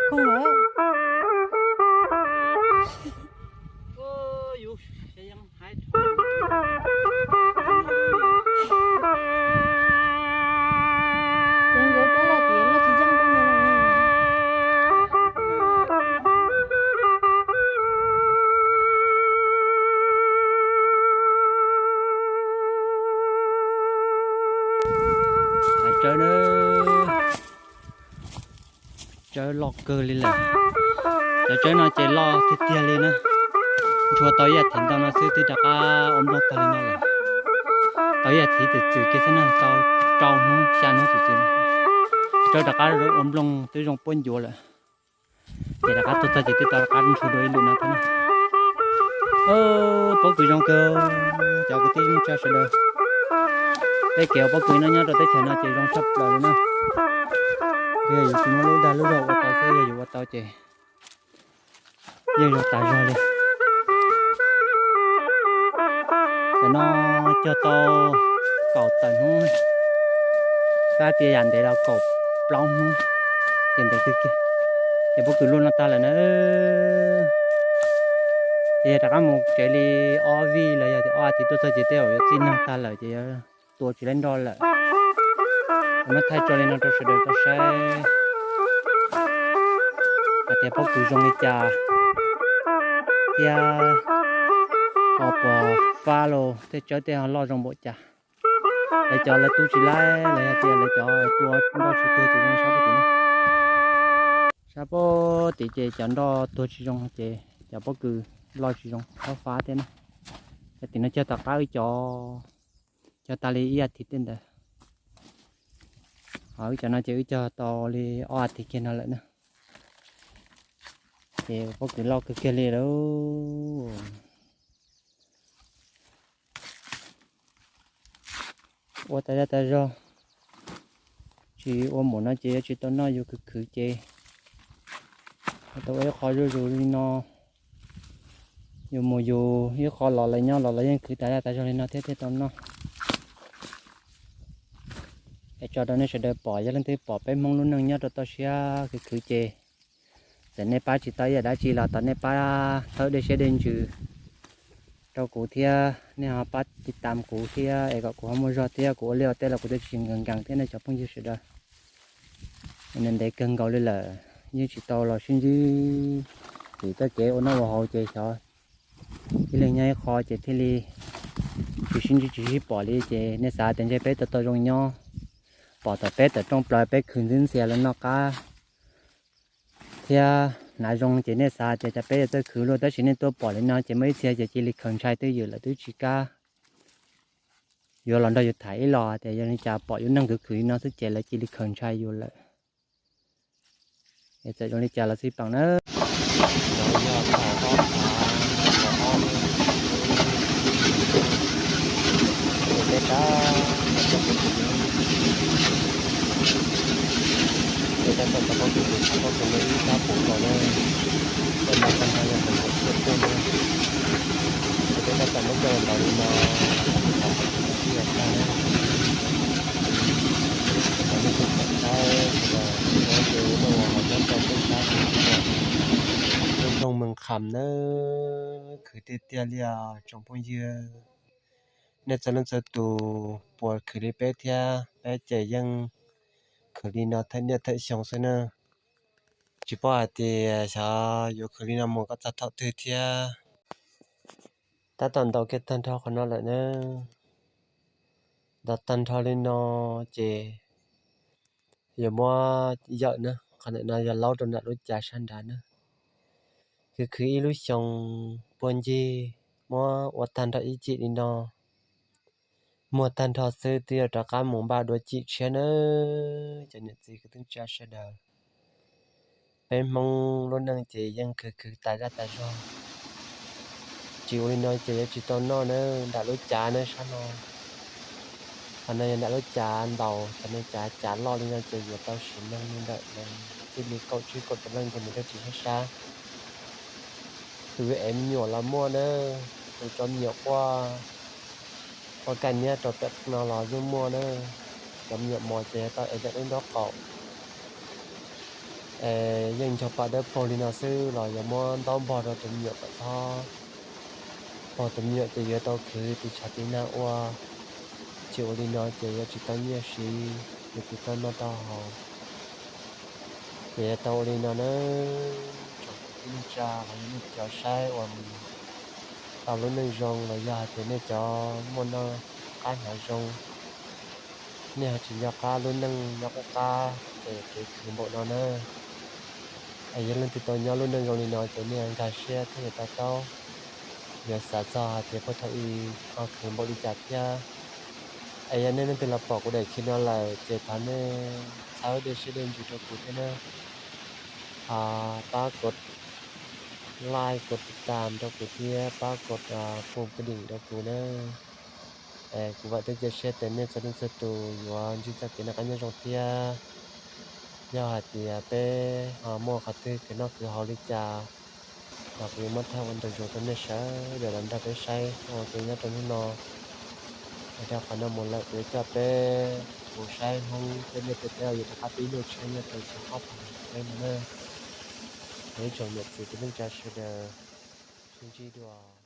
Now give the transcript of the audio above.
Khooj lawm. Cov nkauj roob loj tias loj tsis yeej roob me no. Hav tsawb na, tsawb loj kawg li lawm. Cov tsawb no ces loj tiag tiag li na. Ntshua tau ib yam thiv ntau no xwb twb rov qab ua nplooj tag li no lawm. Tau ib yam thiv txwm txwm kiag xwb na, tau rau hnub xya hnub txwm txwm, tsawb rov qab ua nplooj twb zoo puab ncuav lawm. Ces rov qab tuaj txog ces twb tau rov qab ntshua dua ib lwm no thiab na. Pob kws zoo kawg, cov kwv tij neej tsa sawv daws. Tej kev ua pob kws no nyob rau teb chaws no ces zoo tshaj plaws li na. Yog yus tsis muaj lub dag lub zog ua tau xwb, yog yus ua tau ces yeej zoo tas zog li. Tam no cog tau kaum tawm hnub, kab tias yam ntev los kaum plaub hnub, ces ntev kawg kiag. Ces pob kws luaj no tag lawm na. Ces yog rov qab mus tsev li ob vij los yog tias ob as thiv tuaj txog ces tej zaum yuav txij neeg tag lawm ces yuav tua tsis laib nroj lawm. Muab thaij tso li no rau sawv daws tau saib hais tias pob kws zoo li cas thiab ho puas fab los tej tsawb tej ho loj zoo npaum cas. Lawv cov lawv tu tsis laib los yog tias lawv cov tua nroj tsis tuag ces zoo sab puag tim na. Sab puag tim ces cov nroj tuag tsis zoo ces cov pob kws loj tsis zoo txhob fab thiab na. Cov tim no cog tom qab wb cov, cog tas li ib as thiv tej ntawd. Ho wb cov no ces wb cog tau li ob as thiv kiag no lawm na. Ces pob kws loj kawg kiag li lawm. Ua tas zaj tas zog, tsis ua npaum no ces yuav tsis tau noj, yus khwv khwv ces tau ua ib qho zuj zus li no. Yus mus yus ib qho, los lawv nyob los lawv yeej khwv tas zaj tas zog li no thiab thiaj tau noj. Es tso rau nej sawv daws pom, yog leej twg pom peb Hmoob lub neej nyob rau toj siab khwv khwv ces txawm nej pab tsis tau ib yam dab tsi los thov nej pab thawb dej siab dej ntsws rau kuv thiab nej ho pab tiv tam kuv thiab es kom kuv ho muaj zog thiab kuv ua liaj ua teb los kuv thiaj tsis nkees nkees thiab nej cov phooj ywg sawv daws. Ntev kawg nkaus li lawm yeej tsis tau los sib ntsib vim txoj kev ua noj ua haus ces xyov ib leeg nyob ib qho ces thiaj li tsis sib ntsib tsis sib pom li ces nej xav tias ntshe peb tau tau zoo nyob, pom thaum peb tawm rooj plaws peb khwv ntxwb ntxias los noj qab thiab hnav zoo ces nej xav tias cas peb yuav txawj khwv luaj, tab sis nej tuaj pom li no ces muaj ib txhia ces cia li khaws ntshai twj ywm lawm twb tsis kam yuav los nrog yus tham ib los tias yog li cas pom yus neeg khwv khwv li no xwb ces lawv cia li khaws ntshai yus lawm. Es txawm zoo li cas los xij peem na. Nplooj Mees Kham na, khwv tiag tiag li os tsoom phooj ywg. Nej txhua leej txhua tus puas khwv li peb thiab? Peb ces yeej khwv li no thawj niaj thawj xyoo xwb na. Tsis paub hais tias xyov yuav khwv li no mus kom txog thaum twg thiab. Tab tom ntaus kiag tag nrho qhov no lawm na. Ntaus tag nrho li no ces yuav muab yawm na, qhov ntawm no yog laub rau nram lub cav sab nrad na. Khwv khwv ib lub xyoo puag ncig, muab ua tag nrho ib cim li no, muag tag nrho xwb twb yuav rov qab mus npaj dua cim tshiab na. Cov niam txiv kwv tij neej tsa sawv daws, peb Hmoob lub neej ces yeej khwv khwv tas zaj tas zog. Tsis ua li no ces yuav tsis tau noj na. Nram lub cav na, sab no, qhov no yog nram lub cav ntaus, cov niag cav cav loj li no ces yuav tau sim neeg li ntawm txij li kaum tsib kaum tawm leej ces mus thaj tsam sab sab. Tus ev me nyuam los muaj na, tus tso me nyuam quaj, quaj kaj niab rau pem no los yeej muaj na. Cov me nyuam mos ces yuav tau ev ntawm lub nraub qaum. Es yeej ncho pa dawb paug li no xwb los yog muab ntaub npog rau tus me nyuam kom txhob pog tus me nyuam ces yuav tau khwv tiv tshav tiv nag ua. Tsis ua li no ces yuav tsis tau nyiaj siv, yuav tsis tau noj tau haus. Ces yuav tau ua li no na, tsoom kwv tij neej tsa los yog nej cov saib uas tau lub neej zoo los yog hais tias nej cov muaj noj qab hnav zoo, nej ho tsis nco qab lub neej nyob qub qab ces kev khwv npaum no na. Es yog leej twg tau nyob lub neej zoo li no ces nej nkag siab thiab yuav to taub, yuav xav txog hais tias puag thaum ub ho khwv npaum li cas thiab. Es yog nej leej twg los pom kuv daim khi no lawm ces thov nej txhawb dej siab dej ntsws rau kuv thiab na. Pab kos like, kos tiv tam rau kuv thiab pab kos pum kos dim rau kuv na. Es kuv vam thiab cia siab tias nej txhua leej txhua tus yuav ntsib txoj kev noj qab nyob zoo thiab. Yog hais tias peb ho muaj qhov twg khwv noj khwv haus li cas los kuv yuav muab thaij ua ntu zus rau nej sawv daws los nrog peb saib ua ke nyob rau hnub no. Es dhau qhov no mus lawm kuv yuav coj peb mus saib Hmoob tej liaj tej teb uas yuav rov qab pib luaj tshiab nyob rau xyoo ob phav nees nkaum peb no na. Ib tsoom niam txiv kwv tij neej tsa sawv daws, sib ntsib dua.